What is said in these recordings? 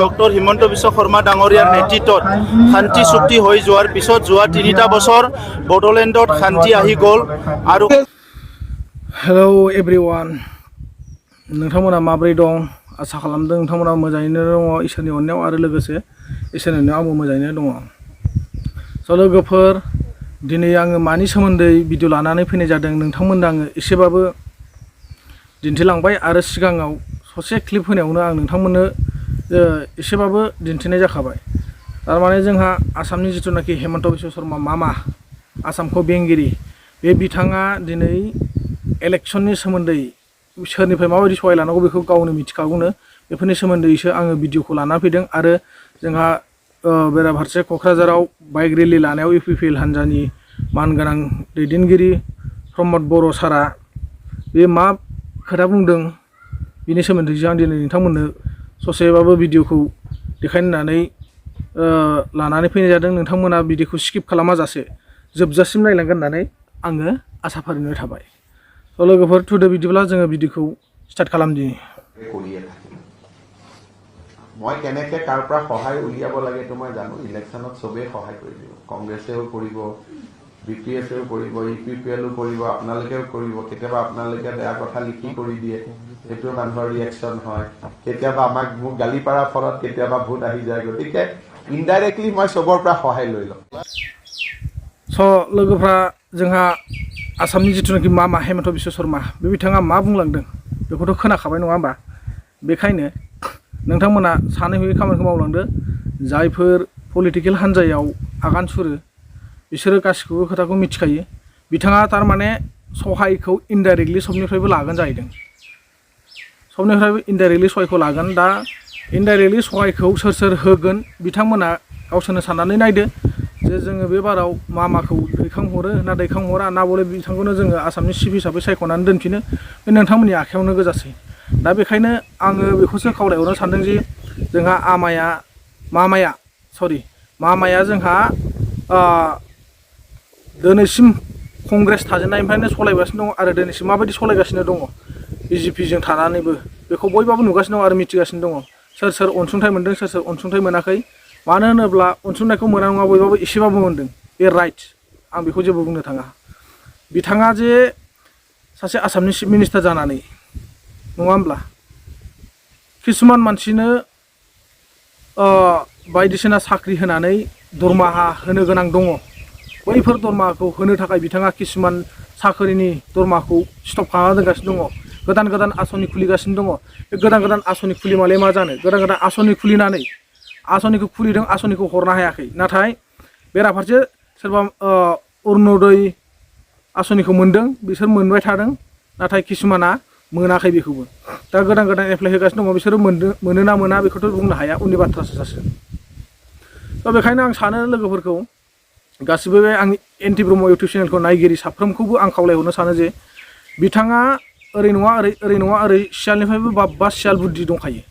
doctor Himanta Biswa Sarma ডাঙৰীয়াৰ নেতৃত্বত শান্তি চুক্তি হৈ যোৱাৰ পিছত যোৱা 3টা বছৰ বড়োলেণ্ডত শান্তি আহি গ'ল আৰু हेलौ एभ्रिवान नोंथांमोना माबोरै दं आसा खालामदों नोंथांमोना मोजाङैनो दङ इसोरनि अननायाव आरो लोगोसे इसोरनि अननायाव आंबो मोजाङैनो दङ स' लोगोफोर दिनै आङो मानि सोमोन्दै भिडिअ लानानै फैनाय जादों नोंथांमोननो आङो एसेबाबो दिन्थिलांबाय आरो सिगाङाव ससे क्लिप होनायावनो आं नोंथांमोननो एसेबाबो दिन्थिनाय जाखाबाय थारमाने जोंहा आसामनि जिथुनाखि हिमन्त बिश्व शर्मा मामा आसामखौ बेंगिरि बे बिथाङा दिनै इलेक्शननि सोमोन्दै सोरनिफ्राय माबायदि सहाय लानांगौ बेखौ गावनो मिथिखागौनो बेफोरनि सोमोन्दैसो आङो भिडिअखौ लाना फैदों आरो जोंहा बेराफारसे क'क्राझाराव बाइक रेलि लानायाव UPPL हान्जानि मानगोनां दैदेनगिरि प्रमद बर' सारा बे मा खोथा बुंदों बिनि सोमोन्दैसो आं दिनै नोंथांमोननो ससेबाबो भिडिअखौ देखायनानै लानानै फैनाय जादों नोंथांमोना भिडिअखौ स्किप खालामाजासे जोबजासिम नायलांगोन होननानै आङो आसा फारिनाय थाबाय स' लोगोफोर थुदो बिदिब्ला जोङो भिडिअखौ स्टार्ट खालामदिनि মই কেনেকৈ কাৰ পৰা সহায় উলিয়াব লাগে তো মই জানো ইলেকশ্যনত চবেই সহায় কৰি দিব কংগ্ৰেছেও কৰিব BPSও কৰিব UPPLও কৰিব আপোনালোকেও কৰিব কেতিয়াবা আপোনালোকে বেয়া কথা লিখি কৰি দিয়ে সেইটো মানুহৰ ৰিয়েকশ্যন হয় কেতিয়াবা আমাক মোক গালি পাৰাৰ ফলত কেতিয়াবা ভোট আহি যায় গতিকে ইনডাইৰেক্টলি মই চবৰ পৰা সহায় লৈ লওঁ स' लोगोफ्रा जोंहा आसामनि जिथुनाखि मामा हिमन्त बिश्व शर्मा बे बिथाङा मा बुंलांदों बेखौथ' खोनाखाबाय नङा होमबा बेखायनो नोंथांमोना सानै हयै खामानिखौ मावलांदो जायफोर पलिटिकेल हान्जायाव आगान सुरो बिसोरो गासिखौबो खोथाखौ मिथिखायो बिथाङा थारमाने सहायखौ इनडाइरेक्टलि सबनिफ्रायबो लागोन जाहैदों सबनिफ्रायबो इनडाइरेक्टलि सहायखौ लागोन दा इनडाइरेक्टलि सहायखौ सोर सोर होगोन बिथांमोना गावसोरनो साननानै नायदो जे जोङो बे बाराव मामाखौ दैखांहरो ना दैखांहरा ना बले बिथांखौनो जोङो आसामनि चिफ हिसाबै सायख'नानै दोनफिनो बे नोंथांमोननि आखायावनो गोजासै दा बेखायनो आङो बेखौसो खावलायहरनो सानदों जे जोंहा मामाया जोंहा दिनैसिम कंग्रेस थाजेननायनिफ्रायनो सलायगासिनो दङ आरो दिनैसिम माबायदि सलायगासिनो दङ BJPजों थानानैबो बेखौ बयबाबो नुगासिनो दङ आरो मिथिगासिनो दङ सोर सोर अनसुंथाइ मोन्दों सोर सोर अनसुंथाइ मोनाखै मानो होनोब्ला अनसुंथाइखौ मोना नङा बयबाबो एसेबाबो मोन्दों बे राइट आं बेखौ जेबो बुंनो थाङा बिथाङा जे सासे आसामनि चिफ मिनिस्टार जानानै नङा होमब्ला किसुमान मानसिनो बायदिसिना साख्रि होनानै दरमाहा होनो गोनां दङ बैफोर दरमाहाखौ होनो थाखाय बिथाङा किसुमान साख्रिनि दरमाहाखौ स्टप खालामना दोनगासिनो दङ गोदान गोदान आसनि खुलिगासिनो दङ बे गोदान गोदान आसनि खुलिमालाय मा जानो गोदान गोदान आसनि खुलिनानै आसनिखौ खुलिदों आसनिखौ हरनो हायाखै नाथाय बेराफारसे सोरबा अरुणोदय आसनिखौ मोन्दों बिसोर मोनबाय थादों नाथाय किसुमाना मोनाखै बेखौबो दा गोदान गोदान एप्लाइ होगासिनो दङ बिसोरो मोनो ना मोना बेखौथ' बुंनो हाया उननि बाथ्रासो जासिगोन दा बेखायनो आं सानो लोगोफोरखौ गासिबो बे आंनि एन्टि ब्रह्म इउटुब चेनेलखौ नायगिरि साफ्रोमखौबो आं खावलायहरनो सानो जे बिथाङा ओरै नङा ओरै सियालनिफ्रायबो बाब्बा सियाल बुद्धि दंखायो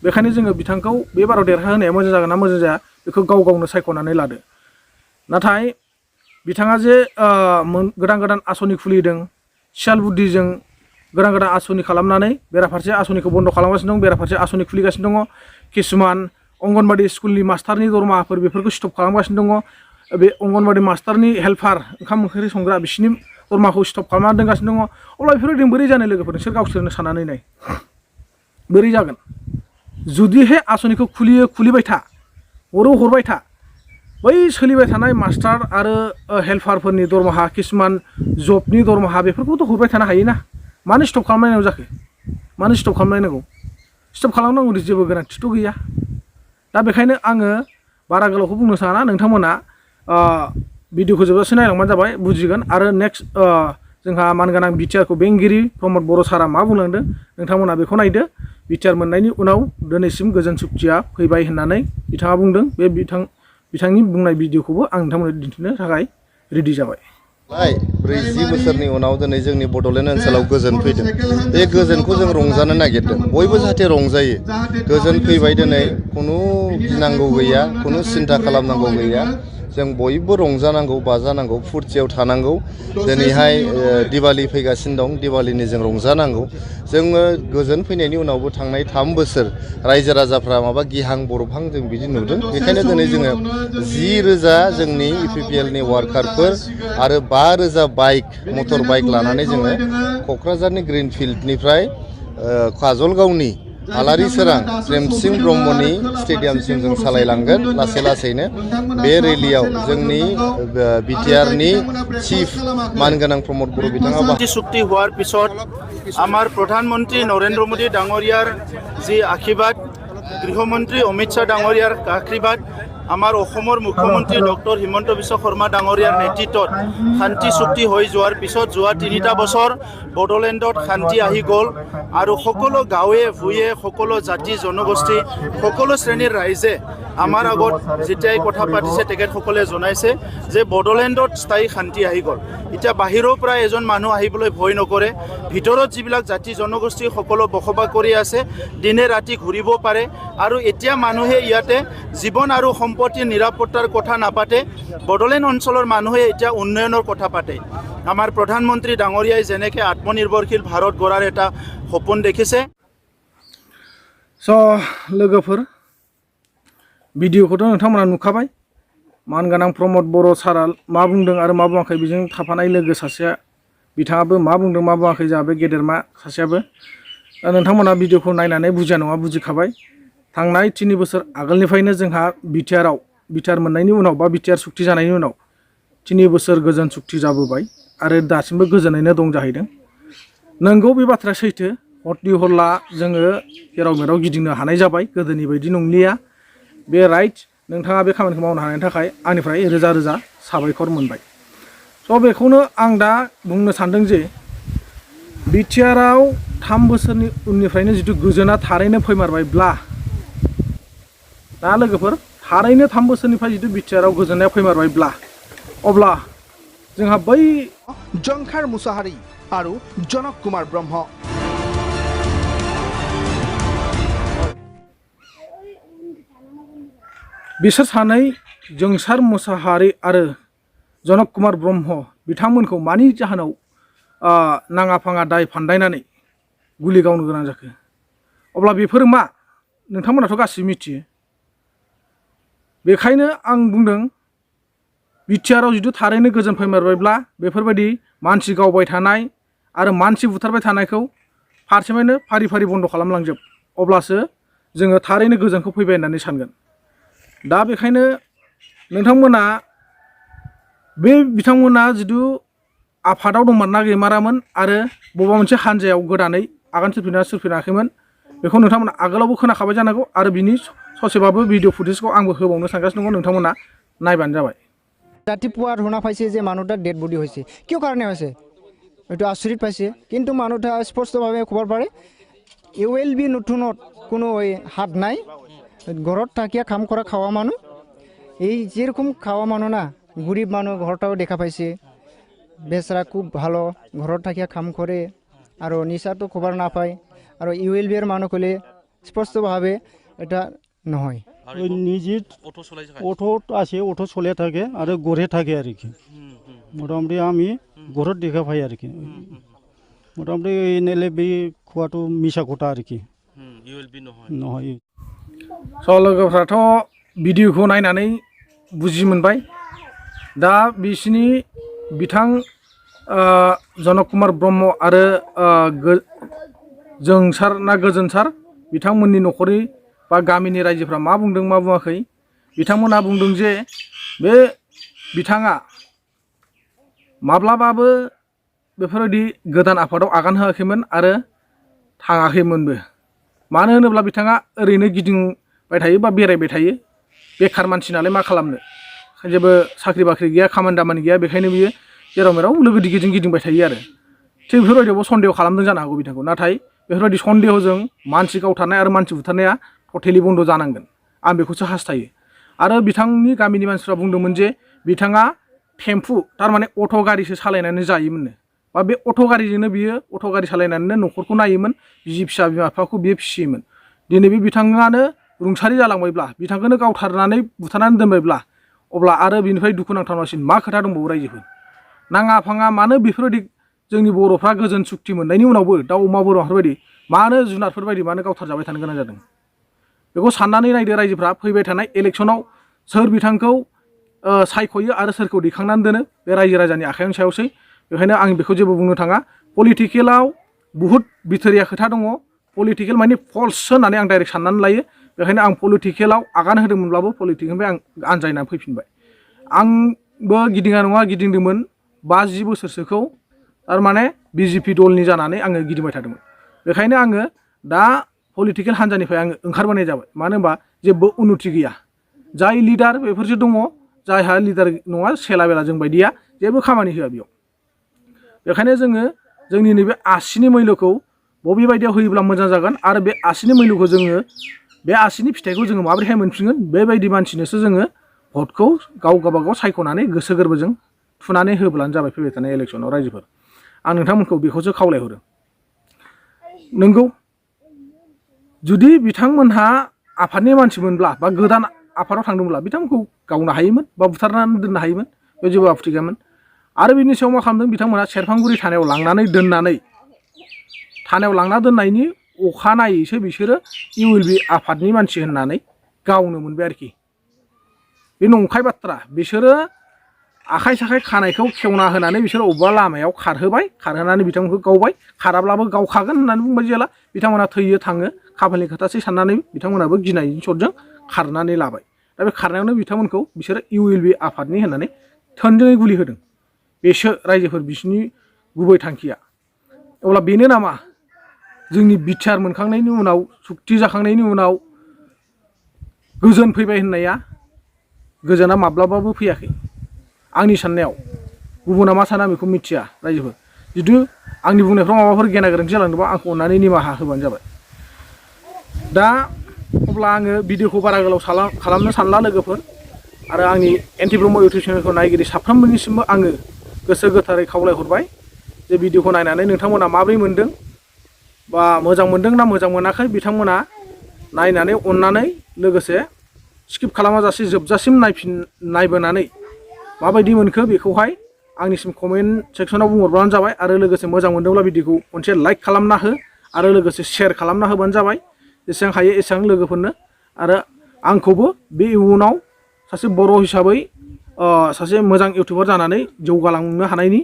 बेखायनो जोङो बिथांखौ बे बाराव देरहाहोनाया मोजां जागोन ना मोजां जाया बेखौ गाव गावनो सायख'नानै लादो नाथाय बिथाङा जे गोदान गोदान आसनि खुलिदों सियाल बुद्धिजों गोदान गोदान आसनि खालामनानै बेराफारसे आसनिखौ बन्द' खालामगासिनो दं बेराफारसे आसनि खुलिगासिनो दङ किसुमान अंगनबादि स्कुलनि मास्टारनि दरमाहाफोर बेफोरखौ स्टप खालामगासिनो दङ बे अंगनबादि मास्टारनि हेल्पार ओंखाम ओंख्रि संग्रा बिसोरनि दरमाहाखौ स्टप खालामनानै दोनगासिनो दङ अब्ला बेफोरबायदि बोरै जानो लोगोफोर नोंसोर गावसोरनो साननानै नाय बोरै जागोन जुदिहे आसनिखौ खुलिबाय था हरबाय था बै सोलिबाय थानाय मास्टार आरो हेल्पारफोरनि दरमाहा किसुमान जबनि दरमाहा बेफोरखौथ' हरबाय थानो हायोना मानो स्टप खालामनांगौ जाखो मानो स्टप खालामनांगौ स्टप खालामनांगौनि जेबो गोनांथिथ' गैया दा बेखायनो आङो बारा गोलावखौ बुंनो साना नोंथांमोना भिडिअखौ जोबजासे नायलांबानो जाबाय बुजिगोन आरो नेक्स्ट जोंहा मानगोनां बिटिआरखौ बेंगिरि प्रमद बर' सारा मा बुंलांदों नोंथांमोना बेखौ नायदो बिटिआर मोननायनि उनाव दिनैसिम गोजोन सुक्तिया फैबाय होननानै बिथाङा बुंदों बे बिथांनि बुंनाय भिडिअखौबो आं नोंथांमोननो दिन्थिनो थाखाय रेडि जाबाय 40 बोसोरनि उनाव दिनै जोंनि बड'लेण्ड ओनसोलाव गोजोन फैदों बे गोजोनखौ जों रंजानो नागिरदों बयबो जाहाथे रंजायो गोजोन फैबाय दिनै खुनु गिनांगौ गैया खुनु सिन्था खालामनांगौ गैया जों बयबो रंजानांगौ बाजानांगौ फुर्तियाव थानांगौ दिनैहाय दिवाली फैगासिनो दं दिवालीनि जों रंजानांगौ जोङो गोजोन फैनायनि उनावबो थांनाय 3 बोसोर रायजो राजाफ्रा माबा गिहां बरफहां जों बिदि नुदों बेखायनो दिनै जोङो 10,000 जोंनि UPPL नि वार्कारफोर आरो 5,000 बाइक मटर बाइक लानानै जोङो क'क्राझारनि ग्रिनफिल्डनिफ्राय काजलगावनि आलारि सोरां प्रेमसिं ब्रह्मनि स्टेडियामसिम जों सालायलांगोन लासै लासैनो बे रेलियाव जोंनि बिटिआरनि चिफ मानगोनां प्रमद बर' बिथाङा শান্তি চুক্তি হোৱাৰ পিছত আমাৰ প্ৰধানমন্ত্ৰী নৰেন্দ্ৰ মোদী ডাঙৰীয়াৰ যি আশীৰ্বাদ গৃহমন্ত্ৰী অমিত শ্বাহ ডাঙৰীয়াৰ আশীৰ্বাদ আমাৰ অসমৰ মুখ্যমন্ত্ৰী ডক্টৰ হিমন্ত বিশ্ব শৰ্মা ডাঙৰীয়াৰ নেতৃত্বত শান্তি চুক্তি হৈ যোৱাৰ পিছত যোৱা 3টা বছৰ বড়োলেণ্ডত শান্তি আহি গ'ল আৰু সকলো গাঁৱে ভূঞে সকলো জাতি জনগোষ্ঠী সকলো শ্ৰেণীৰ ৰাইজে আমাৰ আগত যেতিয়াই কথা পাতিছে তেখেতসকলে জনাইছে যে বড়োলেণ্ডত স্থায়ী শান্তি আহি গ'ল এতিয়া বাহিৰৰ পৰা এজন মানুহ আহিবলৈ ভয় নকৰে ভিতৰত যিবিলাক জাতি জনগোষ্ঠী সকলো বসবাস কৰি আছে দিনে ৰাতি ঘূৰিব পাৰে আৰু এতিয়া মানুহে ইয়াতে জীৱন আৰু সম্পত্তিৰ নিৰাপত্তাৰ কথা নাপাতে বড়োলেণ্ড অঞ্চলৰ মানুহে এতিয়া উন্নয়নৰ কথা পাতে আমাৰ প্ৰধানমন্ত্ৰী ডাঙৰীয়াই যেনেকৈ আত্মনিৰ্ভৰশীল ভাৰত গঢ়াৰ এটা সপোন দেখিছে लोगोफोर भिडिअखौथ' नोंथांमोना नुखाबाय मानगोनां प्रमद बर' सारा मा बुंदों आरो मा बुङाखै बेजों थाफानाय लोगो सासेया बिथाङाबो मा बुंदों मा बुङाखै जोंहा बे गेदेरमा सासेयाबो दा नोंथांमोना भिडिअखौ नायनानै बुजिया नङा बुजिखाबाय थांनाय 3 बोसोर आगोलनिफ्रायनो जोंहा बिटिआर मोननायनि उनाव बा बिटिआर सुक्ति जानायनि उनाव 3 बोसोर गोजोन सुक्ति जाबोबाय आरो दासिमबो गोजोनैनो दं जाहैदों नंगौ बे बाथ्राया सैथो हरनि हरला जोङो जेराव मेराव गिदिंनो हानाय जाबाय गोदोनि बायदि नंलिया बे राइट नोंथाङा बे खामानिखौ मावनो हानायनि थाखाय आंनिफ्राय रोजा रोजा साबायखर मोनबाय बेखौनो आं दा बुंनो सानदों जे बिटिआराव 3 बोसोरनि उननिफ्रायनो जिथु गोजोना थारैनो फैमारबायब्ला दा लोगोफोर थारैनो 3 बोसोरनिफ्राय जिथु बिटिआराव गोजोननाया फैमारबायब्ला अब्ला जोंहा बै जंखार मुसाहारी आरो जनक कुमार ब्रह्म बिसोर सानै जोंसार मुसाहारी आरो जनक कुमार ब्रह्म बिथांमोनखौ मानि जाहोनाव नाङा फाङा दाय फान्दायनानै गुलि गावनो गोनां जाखो अब्ला बेफोरो मा नोंथांमोनाथ' गासिबो मिथियो बेखायनो आं बुंदों बिटिआराव जिथु थारैनो गोजोन फैमारबायब्ला बेफोरबायदि मानसि गावबाय थानाय आरो मानसि बुथारबाय थानायखौ फारसेनिफ्रायनो फारि फारि बन्द' खालामलांजोब अब्लासो जोङो थारैनो गोजोनखौ फैबाय होननानै सानगोन दा बेखायनो नोंथांमोना बे बिथांमोना जिथु आफादाव दंमोन ना गैमारामोन आरो बबेबा मोनसे हानजायाव गोदानै आगान सुरफिनाखैमोन बेखौ नोंथांमोना आगोलावबो खोनाखाबाय जानांगौ आरो बिनि ससेबाबो भिडिअ फुटेजखौ आंबो होबावनो सानगासिनो दङ नोंथांमोना नायबानो जाबाय ৰাতিপুৱা শুনা পাইছে যে মানুহটা ডেড বডি হৈছে কিয় কাৰণে হৈছে এইটো আচৰিত পাইছে কিন্তু মানুহটা স্পষ্টভাৱে খবৰ পাৰে ULB নতুনত কোনো হাত নাই ঘৰত থাকিয়া কাম কৰা খাওয়া মানুহ এই যেরকম খাওয়া মানুহ না গরিব মানুহ ঘৰটাও দেখা পাইছে বেচারা খুব ভালো ঘৰত থাকিয়া কাম কৰে আৰু নিচাটো খবৰ নাপায় আৰু ULB এর মানুহ কলে স্পষ্টভাৱে এটা নহয় নিজে অটো আছে অটো চলে থাকে আর গড়ে থাকে আর কি মোটামুটি আমি ঘরত দেখা পাই আর কি মোটামুটি নেলে বে খোয়াটো মিছা কথা আর কি নহয় लोगोफ्राथ' भिडिअखौ नायनानै बुजि मोनबाय दा बिसिनि बिथां जनक कुमार ब्रह्म आरो जोंसार ना गोजोनसार बिथांमोननि न'खरनि बा गामिनि रायजोफ्रा मा बुंदों मा बुङाखै बिथांमोना बुंदों जे बे बिथाङा माब्लाबाबो बेफोरबायदि गोदान आफादाव आगान होआखैमोन आरो थाङाखैमोनबो मानो होनोब्ला बिथाङा ओरैनो गिदिंबाय थायो बा बेरायबाय थायो बेखार मानसि नालाय मा खालामनो जेबो साख्रि बाख्रि गैया खामानि दामानि गैया बेखायनो बियो जेराव मेराव लोगो दिगिजों गिदिंबाय थायो आरो थिग बेफोरबायदियावबो सन्देह खालामदों जानो हागौ बिथांखौ नाथाय बेफोरबायदि सन्देहजों मानसि गावथारनाय आरो मानसि बुथारनाया टटेलि बन्द' जानांगोन आं बेखौसो हास्थायो आरो बिथांनि गामिनि मानसिफ्रा बुंदोंमोन जे बिथाङा टेम्पु थारमाने अट' गारिसो सालायनानै जायोमोननो बा बे अट' गारिजोंनो बियो अट' गारि सालायनानैनो न'खरखौ नायोमोन बिसि फिसा बिमा बिफाखौ बियो फिसियोमोन दिनै बे बिथाङानो रुंसारि जालांबायब्ला बिथांखौनो गावथारनानै बुथारनानै दोनबायब्ला अब्ला आरो बिनिफ्राय दुखुनांथावसिन मा खोथा दंबावो रायजोफोर नाङा फाङा मानो बेफोरबायदि जोंनि बर'फ्रा गोजोन सुक्ति मोननायनि उनावबो दाउ अमा बोरमाफोरबायदि मानो जुनारफोरबायदि मानो गावथारजाबाय थानो गोनां जादों बेखौ साननानै नायदो रायजोफ्रा फैबाय थानाय इलेक्सनाव सोर बिथांखौ सायख'यो आरो सोरखौ दैखांनानै दोनो बे रायजो राजानि आखाइनि सायावसै बेखायनो आं बेखौ जेबो बुंनो थाङा पलिटिकेलाव बुहुत बिथोरिया खोथा दङ पलिटिकेल माने फल्स होननानै आं डाइरेक्ट साननानै लायो बेखायनो आं पलिटिकेलाव आगान होदोंमोनब्लाबो पलिटिकेलनिफ्राय आं आनजायनानै फैफिनबाय आंबो गिदिङा नङा गिदिंदोंमोन 50 बोसोरसोखौ थारमाने बिजेपि दलनि जानानै आङो गिदिंबाय थादोंमोन बेखायनो आङो दा पलिटिकेल हान्जानिफ्राय आङो ओंखारबोनाय जाबाय मानो होनबा जेबो उन्नति गैया जाय लिडार बेफोरसो दङ जायहा लिडार नङा सेला बेला जों बायदिया जेबो खामानि होआ बेयाव बेखायनो जोङो जोंनि नैबे आसिनि मैल्यखौ बबे बायदियाव होयोब्ला मोजां जागोन आरो बे आसिनि मैल्यखौ जोङो बे आसिनि फिथाइखौ जोङो माबोरैहाय मोनफिनगोन बेबायदि मानसिनोसो जोङो भटखौ गाव गावबागाव सायख'नानै गोसो गोरबोजों थुनानै होब्लानो जाबाय फैबाय थानाय इलेक्सनाव रायजोफोर आं नोंथांमोनखौ बेखौसो खावलायहरो नंगौ जुदि बिथांमोनहा आफादनि मानसिमोनब्ला बा गोदान आफादाव थांदोंब्ला बिथांमोनखौ गावनो हायोमोन बा बुथारनानै दोननो हायोमोन बे जेबो आपत्ति गैयामोन आरो बिनि सायाव मा खालामदों बिथांमोनहा सेरफांगुरि थानायाव लांनानै दोननानै थानायाव लांना दोननायनि अखानायैसो बिसोरो ULB आफादनि मानसि होननानै गावनो मोनबाय आरोखि बे नंखाय बाथ्रा बिसोरो आखाइ साखाइ खानायखौ खेवना होनानै बिसोर अबेबा लामायाव खारहोबाय खारहोनानै बिथांमोनखौ गावबाय खाराब्लाबो गावखागोन होननानै बुंबाय जेला बिथांमोना थैयो थाङो खाफालनि खोथासै साननानै बिथांमोनाबो गिनायनि सर्टजों खारनानै लाबाय दा बे खारनायावनो बिथांमोनखौ बिसोरो ULB आफादनि होननानै थोंजोङै गुलि होदों बेसो रायजोफोर बिसोरनि गुबै थांखिया अब्ला बेनो नामा जोंनि बिटिआर मोनखांनायनि उनाव सुक्ति जाखांनायनि उनाव गोजोन फैबाय होननाया गोजोना माब्लाबाबो फैयाखै आंनि साननायाव गुबुना मा साना बेखौ मिथिया रायजोफोर जितु आंनि बुंनायफ्राव माबाफोर गेना गोरोन्थि जालांदोंबा आंखौ अननानै निमाहा होबानो जाबाय दा अब्ला आङो भिडिअखौ बारा गोलाव खालामनो सानला लोगोफोर आरो आंनि एन्टि ब्रह्म इउटुब चेनेलखौ नायगिरि साफ्रोमबोनिसिमबो आङो गोसो गोथारै खावलायहरबाय जे भिडिअखौ नायनानै नोंथांमोना माबोरै मोनदों बा मोजां मोनदों ना मोजां मोनाखै बिथांमोना नायनानै अननानै लोगोसे स्किप खालामाजासे जोबजासिम नायबोनानै माबायदि मोनखो बेखौहाय आंनिसिम कमेन्ट सेक्सनाव बुंहरबानो जाबाय आरो लोगोसे मोजां मोनदोंब्ला भिडिअखौ खनसे लाइक खालामना हो आरो लोगोसे शेयार खालामना होबानो जाबाय जेसेबां हायो एसेबां लोगोफोरनो आरो आंखौबो बे इयुनाव सासे बर' हिसाबै सासे मोजां इउटिउबार जानानै जौगालांनो हानायनि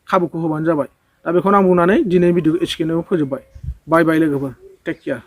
खाबुखौ होबानो जाबाय दा बेखौनो आं बुंनानै दिनै भिडिअ एसेखिनियाव फोजोबबाय बाय बाय लोगोफोर टेक केयार